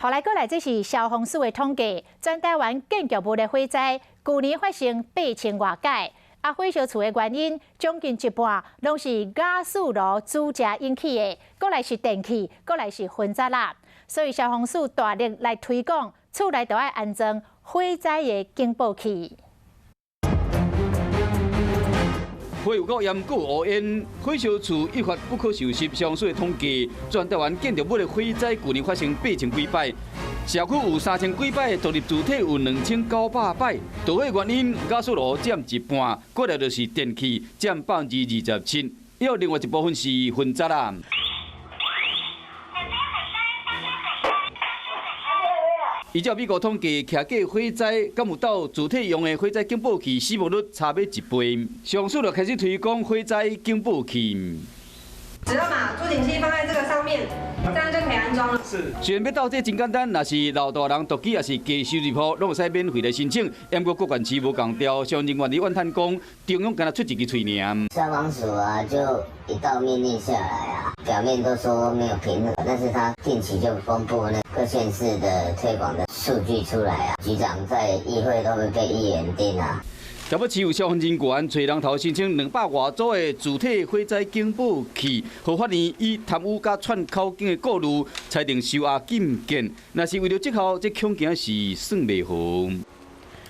予來過來，這是消防署的統計，全台灣建築物的火災，舊年發生8000外擺。啊，火燒厝的原因，將近一半攏是瓦斯爐煮食引起的，過來是電器，過來是薰雜仔。所以消防署大力來推廣，厝內都愛安裝火災的警報器。火有夠嚴，閣有烏煙，火燒厝一發不可收拾。消防署的統計，全台灣建築物的火災，舊年發生8000幾擺，社區有3000幾擺，獨立住宅有2900擺。導火原因，瓦斯爐佔一半，過來就是電器佔27%，還有另外一部分是薰雜仔。依照美國統計，徛架火災敢有鬥自體用的火災警報器死亡率差欲一倍。消防署就開始推廣火災警報器。只要把助警器放在這個上面，這樣就可以安裝了。是，雖然欲鬥這真簡單，若是老大人獨居，抑是低收入戶，攏會使免費來申請。毋過各縣市無仝調，消防人員佇怨嘆講，中央干焦出一支喙爾。消防署啊，就一道命令下來啊，表面都說沒有平衡，但是他定期就公布那各縣市的推廣的數據出來啊，局長在議會都會被議員盯啊。台北市有消防人員揣人頭申請200外組的自體火災警報器，予法院以貪污佮串口徑的顧慮，裁定收押禁見。若是為著績效，這恐驚是算袂好。